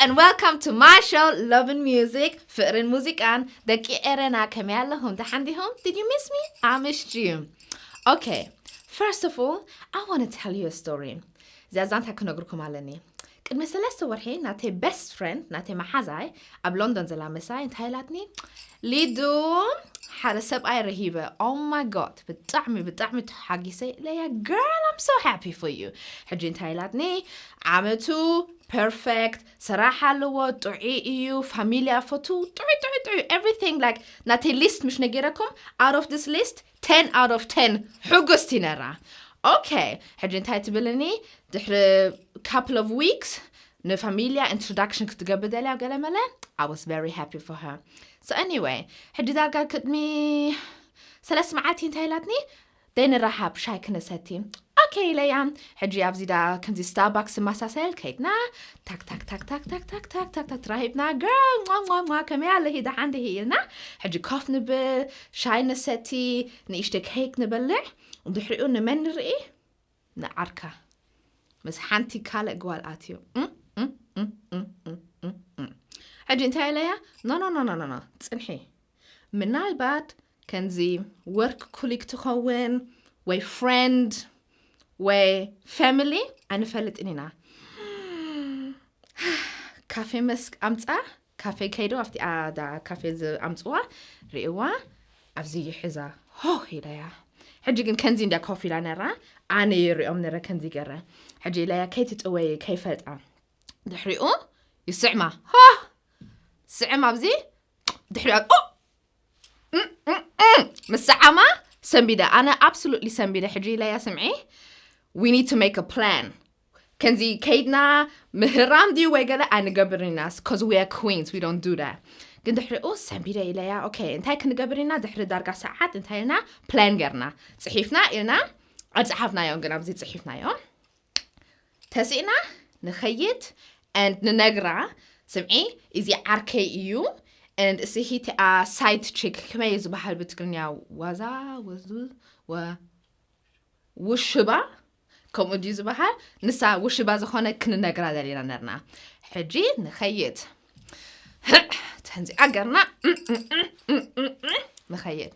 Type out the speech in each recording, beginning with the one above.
and welcome to my show, Love and Music, ፍቕርን ሙዚቃን። ደቂ ኤረና ከመይ ኣለኹም? ደሓን ዲኹም? Did you miss me? I missed you. Okay, first of all, I want to tell you a story. እዚኣ ዛንታ ክነግርኩም ኣለኒ። ቅድሚ ሰለስተ ወርሒ ናተይ best friend፣ ናተይ መሓዛይ ኣብ ሎንዶን ዘላ ምሳይ እንታይ ኢላትኒ? ሊዱ፣ ሓደ ሰብኣይ ረሂበ። Oh my God፣ ብጣዕሚ ብጣዕሚ ተሓጊሰ ኢለያ። Girl, I'm so happy for you። ሕጂ እንታይ ኢላትኒ? ዓመቱ perfect፣ ስራሕ ኣለዎ፣ ጥዑይ እዩ፣ ፋሚልያ ፈቱ፣ ጥዑይ ጥዑይ ጥዑይ፣ everything like ናተይ list ምሽ ነጊረኩም፣ out of this list ten out of ten ሕጉስቲ ነራ። Okay፣ ሕጂ እንታይ ትብልኒ? ድሕሪ couple of weeks ንፋሚልያ introduction ክትገብር ደልያ ገለ መለ። I was very happy for her. So anyway፣ ሕጂ ዳርጋ ቅድሚ ሰለስተ መዓልቲ እንታይ ኢላትኒ? ደይ ንራሓብ ሻይ ክነሰቲ። Okay ኢለያ። ሕጂ ኣብዚ ዳ ከምዚ ስታርባክስ ዝመሳሰል ከይድና ታክ ታክ ታክ ታክ ታክ ታክ ታክ ታክ ታክ ተራሂብና። Girl፣ ሟ ሟ ሟ፣ ከመይ ኣለኺ? ደሓን ዲኺ? ኢልና ሕጂ ኮፍ ንብል፣ ሻይ ንሰቲ፣ ንእሽተይ ኬክ ንበልዕ። ድሕሪኡ ንመን ንርኢ? ንዓርካ ምስ ሓንቲ ካልእ ጓል ኣትዩ። እም፣ እም፣ እም፣ እም፣ እም፣ እም፣ እም። ሕጂ እንታይ ኢለያ? No, no, no, no, no, no፣ ጽንሒ። ምናልባት ከምዚ work colleague ትኸውን ወይ friend ወይ family ኣይንፈልጥን ኢና። ካፌ መስ ኣምጻ፣ ካፌ ከይዱ ኣብቲ ኣዳ ካፌ ዝኣምጽዋ ርእዋ ኣብዚ ይሕዛ ሆ ኢለያ። ሕጂ ግን ከምዚ እንዳ ኮፍ ኢላ ነራ፣ ኣነ ይሪኦም ነረ ከምዚ ገረ። ሕጂ ኢለያ ከይትጥወይ ከይፈልጣ። ድሕሪኡ ይስዕማ ሆ፣ ስዕም ኣብዚ ድሕሪኡ ኦ እም፣ እም፣ እም። ምስ ሰዓማ ሰንቢደ፣ ኣነ absolutely ሰንቢደ። ሕጂ ኢለያ ስምዒ፣ we need to make a plan። ከምዚ ከይድና ምህራም ድዩ ወይ ገለ ኣይንገብርን ኢና፣ because we are queens, we don't do that። ግን ድሕሪኡ ሰንቢደ ኢለያ፣ okay እንታይ ክንገብር ኢና? ድሕሪ ዳርጋ ሰዓት እንታይ ኢልና plan ገርና፣ ጽሒፍና ኢልና፣ ኣይጸሓፍናዮን ግን ኣብዚ ጽሒፍናዮ። ተሲእና ንኸይድ and ንነግራ፣ ስምዒ፣ እዚ ዓርከይ እዩ and እስኺ እቲኣ side chick ከመይ እዩ ዝበሃል ብትግርኛ? ዋዛ ወዙ ወ ውሽባ ከምኡ ድዩ ዝበሃል? ንሳ ውሽባ ዝኾነ ክንነግራ ደሊና ነርና። ሕጂ ንኸይድ። ተንዚኣ ገርና ንኸይድ።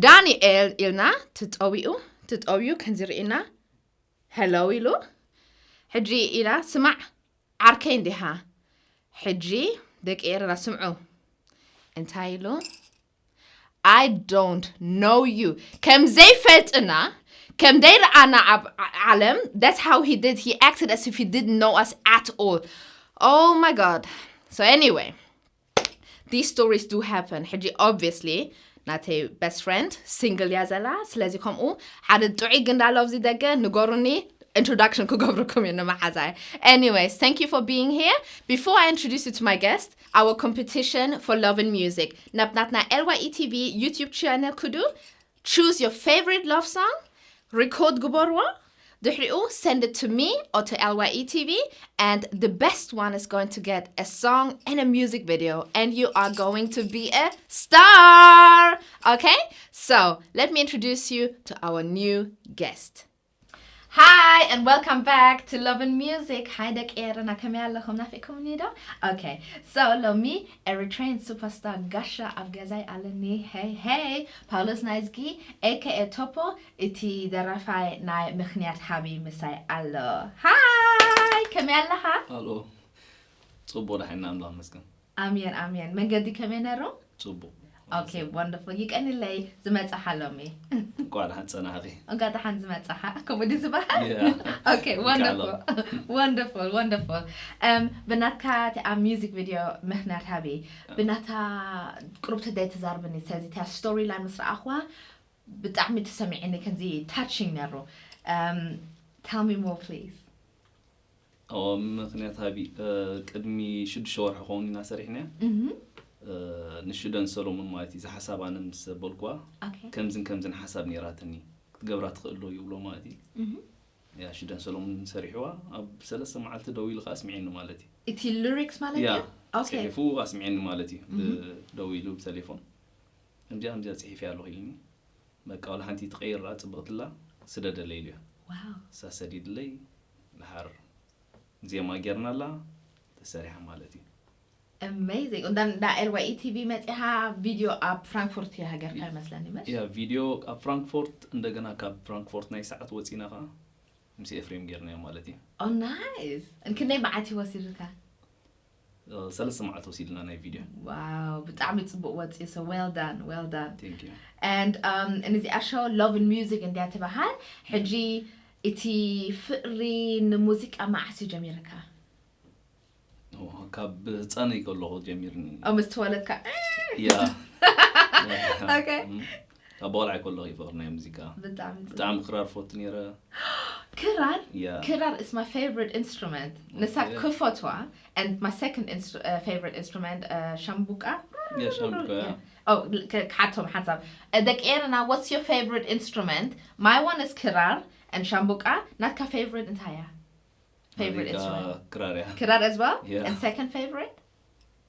ዳንኤል ኢልና ትጠዊኡ ትጠዊኡ ከምዚ ርኢና hello ኢሉ። ሕጂ ኢላ ስማዕ ዓርከይ እንዲኻ። ሕጂ ደቂ ኤረና ስምዑ እንታይ ኢሉ? I don't know you። ከም ዘይፈልጥና ከም ዘይረኣና ኣብ ዓ- ዓለም that's how he did, he acted as if he didn't know us at all. Oh my God. So anyway, these stories do happen. ሕጂ obviously ናተይ best friend single እያ ዘላ። ስለዚ ከምኡ ሓደ ጥዑይ ግንዳ ኣሎ ኣብዚ ደገ፣ ንገሩኒ፣ introduction ክገብረኩም እየ ንመሓዛይ። Anyways, thank you for being here. Before I introduce you to my guest, our competition for love and music ናብ ናትና L Y E T V YouTube channel ክዱ, choose your favorite love song, record ግበርዎ፣ ድሕሪኡ send it to me or to L Y E T V, and the best one is going to get a song and a music video, and you are going to be a star. Okay, so let me introduce you to our new guest. Hi and welcome back to Love and Music. Hi ደቂ ኤረና፣ ከመይ ኣለኹም? ናፊቅኩምኒ ዶ? Okay, so ሎሚ Eritrean superstar ጋሻ ኣብ ገዛይ ኣለኒ። Hey hey፣ ፓውሎስ ናይዝጊ aka ቶፖ፣ እቲ ደራፋይ ናይ ምኽንያት ሃቢ ምሳይ ኣሎ። Hi፣ ከመይ ኣለኻ? ኣሎ፣ ጽቡቕ፣ ደሓን ኢና፣ ኣምላኽ ይመስገን። ኣሜን ኣሜን። መንገዲ ከመይ ነሩ? ጽቡቕ። Okay, wonderful። ይቀንለይ ዝመጻኻ ሎሚ። እንኳዕ ደሓን ጸናሕኺ። እንኳዕ ደሓን ዝመጻኻ። ከምኡ ድዩ ዝበሃል? Yeah። Okay, wonderful። Wonderful, wonderful። እም፣ ብናትካ እቲ ኣብ music video ምኽንያት ሃቢ፣ ብናታ ቅሩብ ተደይ ተዛርብኒ፣ ስለዚ እታ story line ምስ ረኣኽዋ ብጣዕሚ ተሰሚዕኒ፣ ከምዚ touching ነሩ። እም፣ tell me more, please። ኦ፣ ምኽንያት ሃቢ፣ እ፣ ቅድሚ ሽዱሽተ ወርሒ ክኸውን ኢና ሰሪሕናያ። እህ። እ፣ ንሽደን ሰሎሙን ማለት እዩ። እዚ ሓሳብ ኣነ ምስ በልኩዋ፣ Okay። ከምዝን ከምዝን ሓሳብ ነይራትኒ። ክትገብራ ትኽእል ዶ ይብሎ ማለት እዩ። እህ። ያ፣ ሽደን ሰሎሙን ሰሪሕዋ፣ ኣብ ሰለስተ መዓልቲ ደው ኢሉ ከኣ ኣስሚዒኒ ማለት እዩ። እቲ lyrics ማለት ያ፣ እዩ? Okay። ጽሒፉ ኣስሚዒኒ ማለት እዩ። ብ-፣ እህ። ደው ኢሉ ብቴሌፎን። ከምዚኣ፣ ከምዚኣ ጽሒፈያ ኣለኹ ኢሉኒ። በቃ፣ ዋላ ሓንቲ ትቐይር ደኣ ጽብቕቲ ኣላ፣ ስደደለይ ኢሉያ። ዋው። እሳ ሰዲድለይ፣ ድሓር ዜማ ጌርናላ ተሰሪሓ ማለት እዩ። Amazing. Und dann da L Y E T V መጺኻ ቪድዮ ኣብ ፍራንክፉርት እያ ሃገርካ ይመስለኒ፣ ምሽ? ያ ቪድዮ ኣብ ፍራንክፎርት፣ እንደገና ካብ ፍራንክፎርት ናይ ሰዓት ወፂና ከዓ ምስ ኤፍሬም ጌርናዮ ማለት እዩ። Oh, nice. እንክነይ መዓልቲ ወሲዱካ? ሰለስተ መዓልቲ ወሲድና ናይ ቪድዮ። Wow, ብጣዕሚ ጽቡቅ ወጺ። So well done, well done. Thank you. And um, እዚኣ ሸው Love and Music እንዲያ ትበሃል። ሕጂ እቲ ፍቅሪ ንሙዚቃ መዓስ እዩ ጀሚርካ? ኦ፣ ካብ ህፃነይ ከለኹ ጀሚርኒ። ኦ፣ ምስ ተወለድካ? ያ Okay. እም፣ ካብ ቆልዓ ከለኹ ይፈቅር ናይ ሙዚቃ። ብጣዕሚ ጽቡቅ። ብጣዕሚ ክራር ፈቱ ነይረ። ክራር? ያ ክራር is my favorite instrument. ንሳ Okay. ክፈትዋ and my second instru- uh, favorite instrument uh, ሻምቡቃ። ያ ሻምቡቃ፣ ያ። Oh, ክ- ክሓቶም ሓንሳብ። Uh, ደቂ ኤረና, what's your favorite instrument? My one is ክራር and ሻምቡቃ። ናትካ favorite እንታይ እያ? Favorite ናተይ ከዓ instrument? ክራር እያ። ክራር as well? Yeah. And second favorite?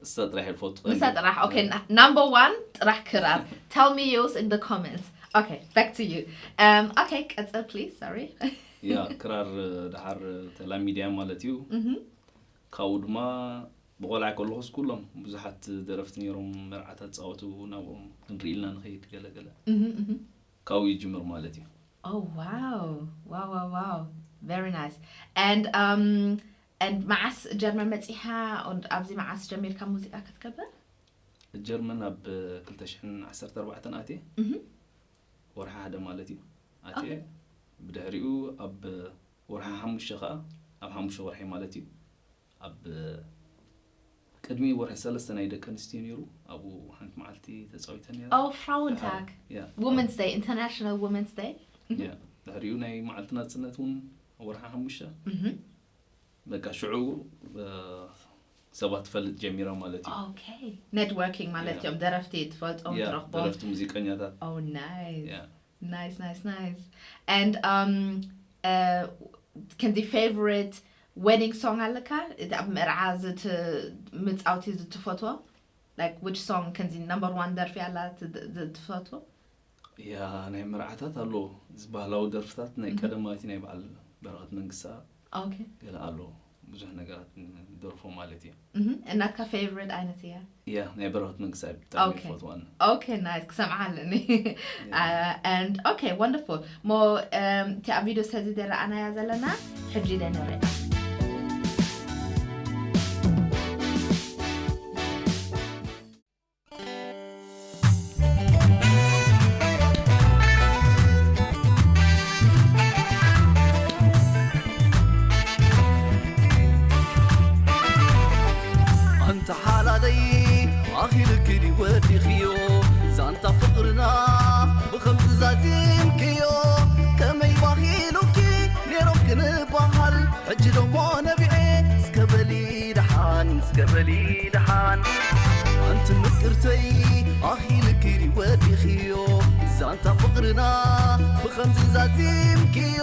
እሳ ጥራሕ ይፈልጡ ንሳ ጥራሕ። Okay, n- number one ጥራሕ ክራር. Tell me yours in the comments. Okay, back to you. Um, okay, ቀጽል please. Sorry. ያ ክራር ድሓር ተላሚድያ ማለት እዩ። Mhm. ካብኡ ድማ ብቆልዓ ከለኹስ ኩሎም ብዙሓት ደረፍቲ ነይሮም፣ መርዓታት ፃወቱ፣ ናብኦም ክንርኢ ኢልና ንኸይድ ገለገለ። Mhm, mhm. ካብኡ ይጅምር ማለት እዩ። Oh wow. Wow, wow, wow. Very nice. And um and መዓስ ጀርመን መጺኻ? And ኣብዚ መዓስ ጀሚርካ ሙዚቃ ክትገብር? ጀርመን ኣብ ክልተ ሽሕን ዓሰርተ ኣርባዕተን ኣትየ፣ Mhm. ወርሒ ሓደ ማለት እዩ ኣትየ። Okay. ብድሕሪኡ ኣብ ወርሒ ሓሙሽተ ከዓ፣ ኣብ ሓሙሽተ ወርሒ ማለት እዩ፣ ኣብ ቅድሚ ወርሒ ሰለስተ ናይ ደቂ ኣንስትዮ ነይሩ፣ ኣብኡ ሓንቲ መዓልቲ ተፃዊተ ነይረ። Oh, Frauentag. ያ Women's Day, International Women's Day. ያ ድሕሪኡ ናይ መዓልቲ ናፅነት እውን ወርሒ ሓሙሽተ Mhm. በቃ ሽዑ እ፣ ሰባት ትፈልጥ ጀሚራ ማለት እዩ። Okay. Networking ማለት Yeah. እዮም፣ ደረፍቲ ትፈልጦም ያ ትረኽቦም። ደረፍቲ ሙዚቀኛታት Oh, nice. ያ Nice, nice, nice. And um, uh, ከምዚ favorite wedding song ኣለካ? እቲ ኣብ መርዓ ዝት- ምጻውቲ ዝትፈትዎ? Like which song ከምዚ number one ደርፊ ኣላ ት- ዝትፈትዎ? ያ ናይ መርዓታት ኣሎ፣ እዚ ባህላዊ ደርፍታት ናይ Mhm. ቀደማይቲ ናይ በዓል በረኸት መንግስታ Okay. ገለ ኣሎ፣ ብዙሕ ነገራት ንደርፎ ማለት እዩ። Mhm. እናትካ favorite ዓይነት እያ? ያ ናይ በረኸት መንግስታ ብጣዕሚ Okay. ይፈትዋን። Okay, nice. ክሰምዓ ኣለኒ. Uh, and okay, wonderful. ሞ um, እቲ ኣብ ቪድዮ ስለዚ ደረኣናያ ዘለና ሕጂ ደ ንሪኣ። ኣንታ ሓላለይ ኣኺልኪ ድዩ ወዲኽዮ ዛንታ ፍቕርና ብኸምዚ ዛዚምክዮ ከመይ ባኺሉኪ ነይሮም ክንበሃል ሕጂ ደሞ ነቢዐ እስከ በሊ ደሓን እስከ በሊ ደሓን ኣንቲ ምቅርተይ ኣኺልኪ ድዩ ወዲኽዮ ዛንታ ፍቕርና ብኸምዚ ዛዚምክዮ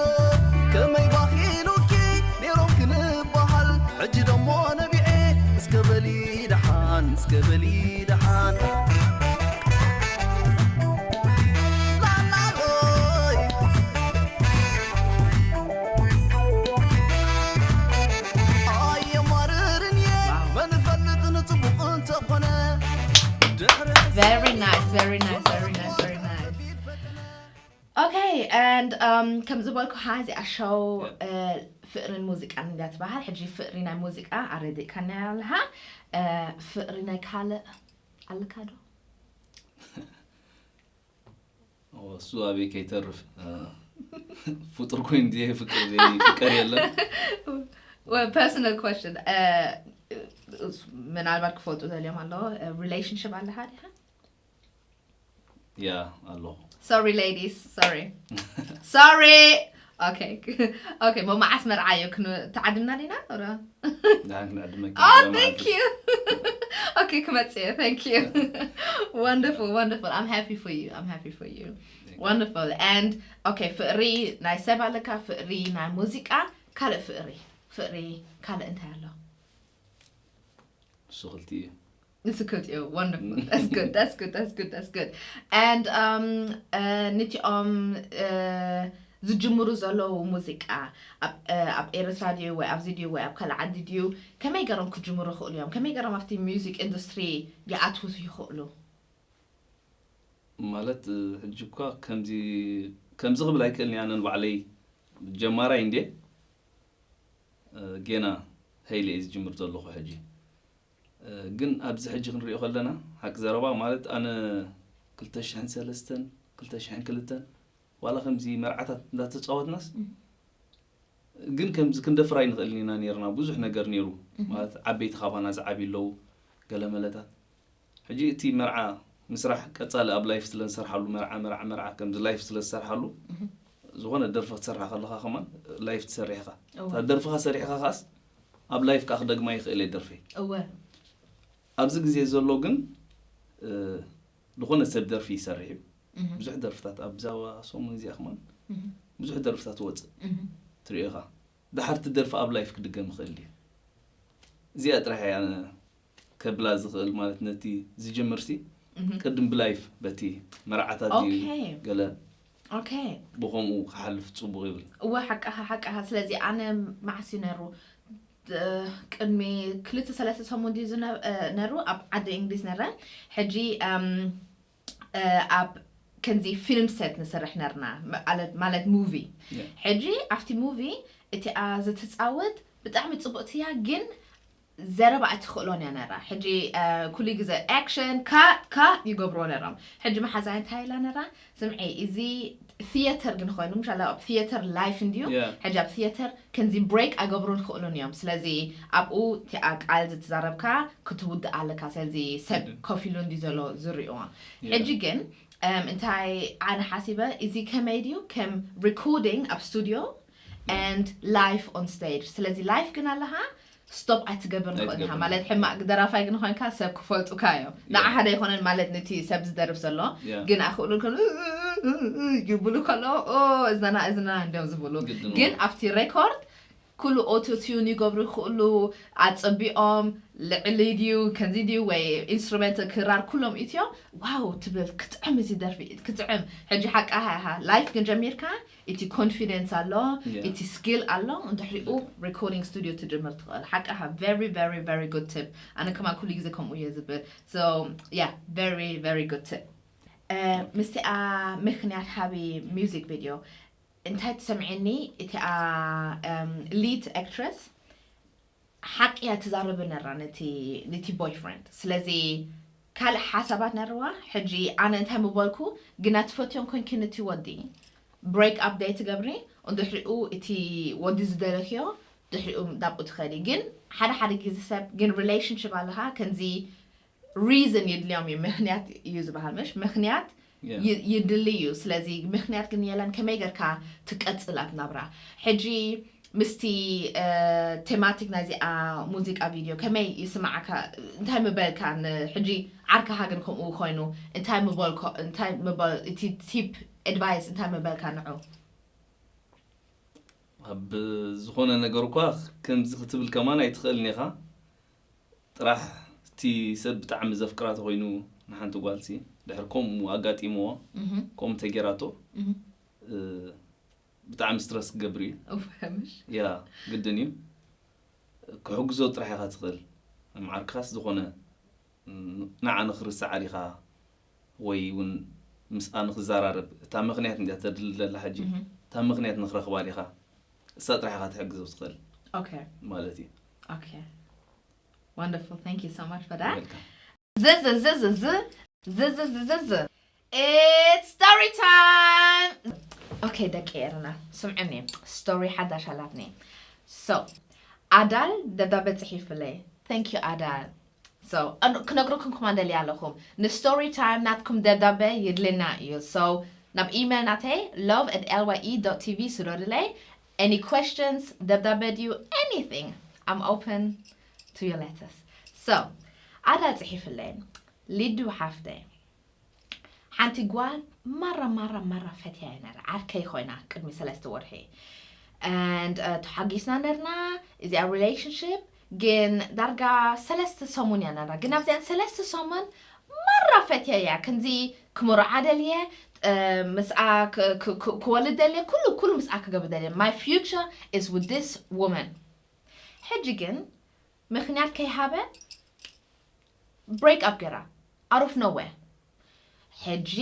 ከመይ ባኺሉኪ ነይሮም ክንበሃል ሕጂ ደሞ ነቢዐ እስከ በሊ ደሓን እስከ በሊ ደሓን ላላሎይ ኣየማርርን እየ መን ፈልጥ ንፅቡቕ እንተኾነ ድሕሪ Very nice, very nice, very nice, very nice. Okay, and um, ከም ዝበልኩ ሓዚ ኣሻው ፍቅርን ሙዚቃን እንዲያ ትበሃል። ሕጂ ፍቅሪ ናይ ሙዚቃ ኣረዲእካና ኣለኻ። ፍቅሪ ናይ ካልእ ኣለካ ዶ? እሱ ኣበይ ከይተርፍ ፍጡር ኮይኑ ዘየፍቅር ዘይፍቀር የለን። Well, personal question. ምናልባት ክፈልጡ ዘልዮም ኣለዎ። Relationship ኣለካ ዲኻ? ያ ኣለኹ። Sorry ladies, sorry. Sorry. Okay. Okay, ሞ መዓስ መርዓዮ? ተዓድምና ዲና? ዳን ክንዕድመ Oh, thank you. Okay, ክመጽእ። Thank you. Wonderful, wonderful. I'm happy for you. I'm happy for you. Wonderful. And okay, ፍቅሪ ናይ ሰብ ኣለካ፣ ፍቅሪ ናይ ሙዚቃ፣ ካልእ ፍቅሪ፣ ፍቅሪ ካልእ እንታይ ኣሎ? እሱ ክልቲኡ እዩ። ንሱ ክልቲኡ። Wonderful. That's good. That's good. That's good. That's good. And um, uh, ንቲኦም uh, ዝጅምሩ ዘለዉ ሙዚቃ ኣብ ኤረትራ ድዩ ወይ ኣብዚ ድዩ ወይ ኣብ ካልእ ዓዲ ድዩ? ከመይ ገሮም ክጅምሩ ይኽእሉ እዮም? ከመይ ገሮም ኣብቲ ሚውዚክ ኢንዱስትሪ ይኣትዉ ይኽእሉ? ማለት ሕጂ እኳ ከምዚ ከምዚ ክብል ኣይክእልን ኣነ ንባዕለይ ጀማራይ እንዴ። ጌና ሀይለ እየ ዝጅምር ዘለኹ ሕጂ። ግን ኣብዚ ሕጂ ክንሪኦ ከለና ሓቂ ዘረባ ማለት ኣነ ክልተ ሽሕን ሰለስተን ክልተ ሽሕን ክልተን ዋላ ከምዚ መርዓታት እንዳተፃወትናስ ግን ከምዚ ክንደፍር ኣይንኽእልን ኢና ነርና። ብዙሕ ነገር ነሩ ማለት ዓበይቲ ካባና ዝዓብዩ ኣለዉ ገለ መለታት። ሕጂ እቲ መርዓ ምስራሕ ቀፃሊ ኣብ ላይፍ ስለ ንሰርሓሉ መርዓ መርዓ መርዓ ከምዚ ላይፍ ስለ ዝሰርሓሉ ዝኾነ ደርፊ ክትሰርሕ ከለኻ ከማን ላይፍ ትሰርሕ ኢኻ። እታ ደርፍኻ ሰሪሕኻ ከዓስ ኣብ ላይፍ ከዓ ክደግማ ይኽእል እየ ደርፊ። እወ ኣብዚ ግዜ ዘሎ ግን ዝኾነ ሰብ ደርፊ ይሰርሕ እዩ። ብዙሕ ደርፍታት ኣብዛ ሰሙን እዚኣ ከማን ብዙሕ ደርፍታት ወፅእ ትሪኦ ኢኻ። ድሓር እቲ ደርፊ ኣብ ላይፍ ክድገም ይኽእል ድዩ? እዚኣ ጥራሕ እያ ኣነ ከብላ ዝኽእል ማለት ነቲ ዝጅምር ሲ ቅድም ብላይፍ በቲ መርዓታት ድዩ ኦኬ። ገለ ኦኬ ብኸምኡ ክሓልፍ ፅቡቕ ይብል። እወ ሓቃኻ ሓቃኻ። ስለዚ ኣነ መዓስ እዩ ነሩ ቅድሚ ክልተ ሰለስተ ሰሙን ድዩ ዝነ- ነሩ ኣብ ዓዲ እንግሊዝ ነረ። ሕጂ ኣብ ከምዚ ፊልም ሴት ንሰርሕ ነርና ማለት ሙቪ። ሕጂ ኣብቲ ሙቪ እቲኣ ዝትፃወት ብጣዕሚ ፅቡቅቲ እያ፣ ግን ዘረባ ኣይትኽእሎን እያ ነራ። ሕጂ ኩሉ ግዜ ኣክሽን ካት ካት ይገብርዎ ነሮም። ሕጂ መሓዛይ እንታይ ኢላ ነራ፣ ስምዒ እዚ ቲየተር ግን ኮይኑ ምሻላ ኣብ ቲየተር ላይፍ እንድዩ። ሕጂ ኣብ ቲየተር ከምዚ ብሬክ ኣይገብሩን ይኽእሉን እዮም። ስለዚ ኣብኡ እቲኣ ቃል ዝትዛረብካ ክትውድእ ኣለካ። ስለዚ ሰብ ኮፍ ኢሉ እንድዩ ዘሎ ዝሪእዎ። ሕጂ ግን እንታይ ኣነ ሓሲበ፣ እዚ ከመይ ድዩ ከም ሪኮርዲንግ ኣብ ስቱዲዮ and live on stage። ስለዚ ላይፍ ግን ኣለኻ ስቶፕ ኣይትገብር ንኽእል ኢኻ ማለት ሕማቅ ደራፋይ ግን ኮይንካ ሰብ ክፈልጡካ እዮም። ንዓኻ ዶ ኣይኮነን ማለት ነቲ ሰብ ዝደርፍ ዘሎ ግን ኣኽእሉ ከሎ ይብሉ ከሎ እዝናና እዝናና እንዲዮም ዝብሉ። ግን ኣብቲ ሬኮርድ ኩሉ ኦቶ ቲዩን ይገብሩ ይኽእሉ፣ ኣጸቢኦም ልዕሊ ድዩ ከዚ ድዩ ወይ ኢንስትሩመንት ክራር ኩሎም ኢትዮ ዋው ትብል። ክጥዕም እዚ ደርፊ ክጥዕም። ሕጂ ሓቃ ሃ ላይፍ ግን ጀሚርካ እቲ ኮንፊደንስ ኣሎ፣ እቲ ስኪል ኣሎ። እንድሕሪኡ ሪኮርዲንግ ስቱዲዮ ትጅምር ትኽእል። ሓቃ ሃ very very very good tip። ኣነ ከማን ኩሉ ግዜ ከምኡ እየ ዝብል። So yeah, very very good tip። ምስቲኣ ምክንያት ሃቢ ሚውዚክ ቪድዮ እንታይ ትሰምዕኒ? እቲኣ ሊድ ኣክትረስ ሓቂ እያ ትዛረብ ነራ ነቲ ነቲ ቦይፍሬንድ። ስለዚ ካልእ ሓሳባት ነርዋ። ሕጂ ኣነ እንታይ ምበልኩ ግና ትፈትዮም ኮንኪ ነቲ ወዲ ብሬክ ኣፕ ደይ ትገብሪ፣ እንድሕሪኡ እቲ ወዲ ዝደለክዮ ድሕሪኡ ናብኡ ትኸዲ። ግን ሓደ ሓደ ግዜ ሰብ ግን ሪሌሽንሽፕ ኣለኻ ከምዚ ሪዝን ይድልዮም እዩ፣ ምክንያት እዩ ዝበሃል ምሽ ምክንያት ይድሊ እዩ። ስለዚ ምክንያት ግን የለን። ከመይ ገርካ ትቀፅል ኣብ ናብራ? ሕጂ ምስቲ ቴማቲክ ናይዚኣ ሙዚቃ ቪድዮ ከመይ ይስማዓካ? እንታይ ምበልካ? ሕጂ ዓርካኻ ግን ከምኡ ኮይኑ እንታይ ምበልኮ? እንታይ ምበል እቲ ቲፕ ኣድቫይስ እንታይ ምበልካ ንዑ? ኣብ ዝኾነ ነገር እኳ ከምዚ ክትብል ከማን ኣይትኽእልን ኢኻ። ጥራሕ እቲ ሰብ ብጣዕሚ ዘፍቅራ ተኾይኑ ንሓንቲ ጓልሲ ድሕር ከምኡ ኣጋጢምዎ ከምኡ ተጌራቶ ብጣዕሚ ስትረስ ክገብር እዩ። ያ ግድን እዩ። ክሕግዞ ጥራሕ ኢኻ ትኽእል። ማዓርካስ ዝኾነ ንዓ ንኽርሳዕ ዲኻ ወይ እውን ምስኣ ንኽዘራረብ እታ ምኽንያት እንድያ ተድሊ ዘላ ሕጂ እታ ምኽንያት ንኽረኽባ ዲኻ እሳ ጥራሕ ኢኻ ትሕግዞ ትኽእል Okay. ማለት እዩ። Okay. Wonderful. Thank you so much for that. Welcome. ዝዝዝዝዝ ዝዝዝዝዝ It's story time. Okay ደቂ ኤርና ስምዕኒ ስቶሪ ሓዳሽ ኣላትኒ። So ኣዳል ደብዳቤ ጽሒፍለይ። Thank you ኣዳል። So ክነግረኩም ከማን ደልየ ኣለኹ ንስቶሪ ታይም ናትኩም ደብዳቤ የድልየና እዩ። So ናብ ኢሜል ናተይ love at L Y E dot T V ስደዱለይ። Any questions ደብዳቤ ድዩ anything I'm open to your letters. So ኣዳል ጽሒፍለይ። ሊዱ ሓፍተይ ሓንቲ ጓል ማራ ማራ ማራ ፈትያ እየ ነረ ዓርከይ ኮይና ቅድሚ ሰለስተ ወርሒ and ተሓጊስና ነርና። እዚኣ ሪሌሽንሽፕ ግን ዳርጋ ሰለስተ ሰሙን እያ ነራ። ግን ኣብዚኣን ሰለስተ ሰሙን መራ ፈትየያ። ክንዚ ክምርዓ ደልየ፣ እ፣ ምስኣ ክ- ክ- ክ- ክወልድ ደልየ፣ ኩሉ ኩሉ ምስኣ ክገብር ደልየ። My future is with this woman። ሕጂ ግን ምኽንያት ከይሃበ break up ገራ። Out of nowhere። ሕጂ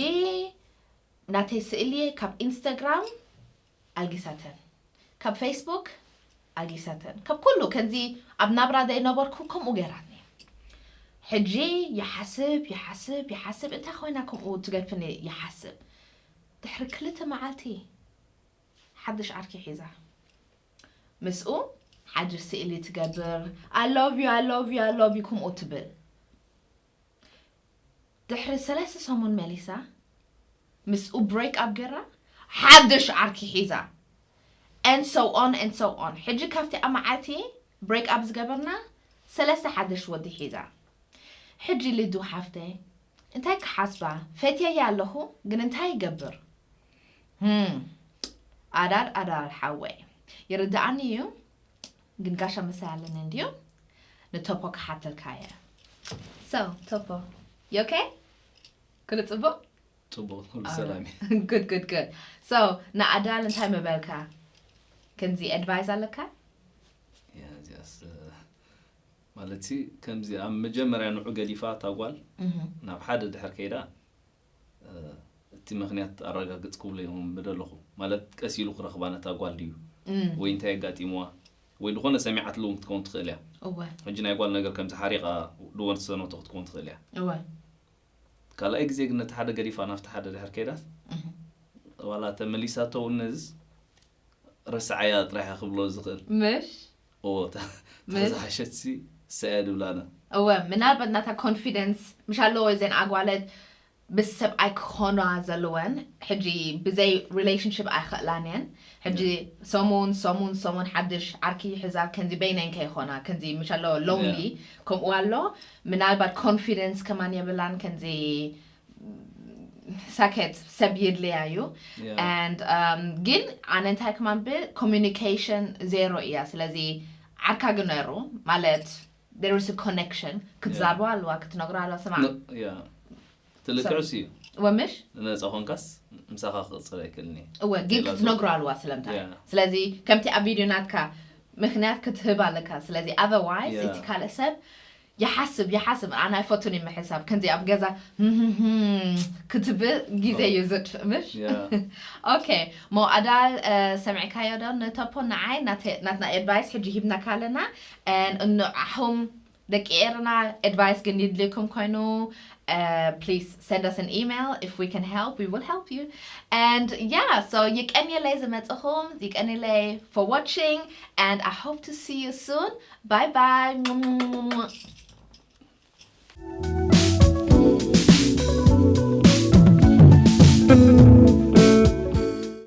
ናተይ ስእሊ ካብ ኢንስታግራም ኣልጊሳተን፣ ካብ ፌስቡክ ኣልጊሳተን፣ ካብ ኩሉ ከምዚ ኣብ ናብራ ዘይነበርኩ ከምኡ ገይራትኒ። ሕጂ ይሓስብ ይሓስብ ይሓስብ፣ እንታይ ኮይና ከምኡ ትገድፍኒ ይሓስብ። ድሕሪ ክልተ መዓልቲ ሓድሽ ዓርኪ ሒዛ፣ ምስኡ ሓድሽ ስእሊ ትገብር። I love you, I love you, I love you፣ ከምኡ ትብል። ድሕሪ ሰለስተ ሰሙን መሊሳ ምስኡ break up ገራ፣ ሓድሽ ዓርኪ ሒዛ፣ and so on and so on። ሕጂ ካብቲ ኣብ መዓልቲ break up ዝገበርና ሰለስተ ሓድሽ ወዲ ሒዛ። ሕጂ ሊዱ ሓፍተይ እንታይ ክሓስባ? ፈትየያ ኣለኹ፣ ግን እንታይ ይገብር? Hmm። ኣዳል ኣዳል ሓወይ፣ ይርድኣኒ እዩ፣ ግን ጋሻ ምሳይ ኣለኒ እንድዩ። ንቶፖ ክሓተልካ እየ። So ቶፖ፣ you okay? ኩሉ ጽቡቕ? ጽቡቕ፣ ኩሉ ሰላም እዩ። Good, good, good። So ንኣዳል እንታይ ምበልካ? ከምዚ ኣድቫይስ ኣለካ? ያ፣ እዚኣስ ማለት ሲ፣ ከምዚ ኣብ መጀመርያ ንዑ ገዲፋ እታ ጓል እህ፣ ናብ ሓደ ድሕር ከይዳ፣ እ፣ እቲ ምኽንያት ኣረጋግጽ ክብሎ እዮም ምደለኹ። ማለት ቀስ ኢሉ ክረኽባ ነታ ጓል ድዩ፣ እም፣ ወይ እንታይ ኣጋጢምዋ፣ ወይ ዝኾነ ሰሚዓትሉ እውን ክትከውን ትኽእል እያ። እወ ሕጂ ናይ ጓል ነገር ከምዚ ሓሪቓ ድወሰነቶ ክትከውን ትኽእል እያ። እወ ካልኣይ ግዜ ግን ነቲ ሓደ ገዲፋ ናብቲ ሓደ ድሕር ከይዳስ፣ እህ፣ ዋላ ተመሊሳቶ እውን ነዝስ ረስዓያ ጥራሕ እያ ክብሎ ዝኽእል። ምሽ እዎ፣ እታ እታ ምሽ ዝሓሸትሲ እሳ እያ ድብላና። እወ፣ ምናልባት ናታ ኮንፊደንስ ምሽ ኣለዎ። እዘን ኣጓለት ምስ ሰብኣይ ክኾና ዘለወን፣ ሕጂ ብዘይ ሪሌሽንሽፕ ኣይኽእላን እየን። ሕጂ ሰሙን ሰሙን ሰሙን ሓድሽ ዓርኪ ሒዛ ከምዚ በይነን ከይኾና፣ ከምዚ ምሽ ኣለዎ ሎንሊ ያ ከምኡ ኣሎ። ምናልባት ኮንፊደንስ ከማን የብላን፣ ከምዚ ሳኬት ሰብ የድልያ እዩ። ያ And um, ግን ኣነ እንታይ ከማን ብል ኮሚኒኬሽን ዜሮ እያ። ስለዚ ዓርካ ግን ነሩ ማለት there is a connection። ክትዛርባ ኣለዋ፣ ክትነግሮ ኣለዋ። ስማ ን- ያ ትልክዕስ እዩ። ወምሽ ንነፃ ኮንካስ ምሳኻ ክቕፅል ኣይክእልን እየ። እወ ግን ሌላ ክትነግሮ ኣለዋ ስለምንታይ። ያ ስለዚ ከምቲ ኣብ ቪድዮ ናትካ ምኽንያት ክትህብ ኣለካ። ስለዚ otherwise ያ እቲ ካልእ ሰብ ይሓስብ ይሓስብ፣ ኣነ ኣይፈቱን እዩ ምሕሳብ። ከምዚ ኣብ ገዛ ህህህም ክትብል ግዜ እዩ ዘጥፍእ ምሽ። ያ ኦኬ፣ ሞ ኣዳል፣ እ፣ ሰሚዕካዮ ዶ? ንቶፖ ንዓይ ናተ- ናትና ኣድቫይስ ሕጂ ሂብናካ ኣለና። And ንዓኹም ደቂ ኤርና ኣድቫይስ ግን ይድልየኩም ኮይኑ፣ uh, please send us an email. If we can help, we will help you. And yeah, so ይቀንየለይ ዝመጽኹም፣ ይቀንየለይ for watching, and I hope to see you soon. Bye bye.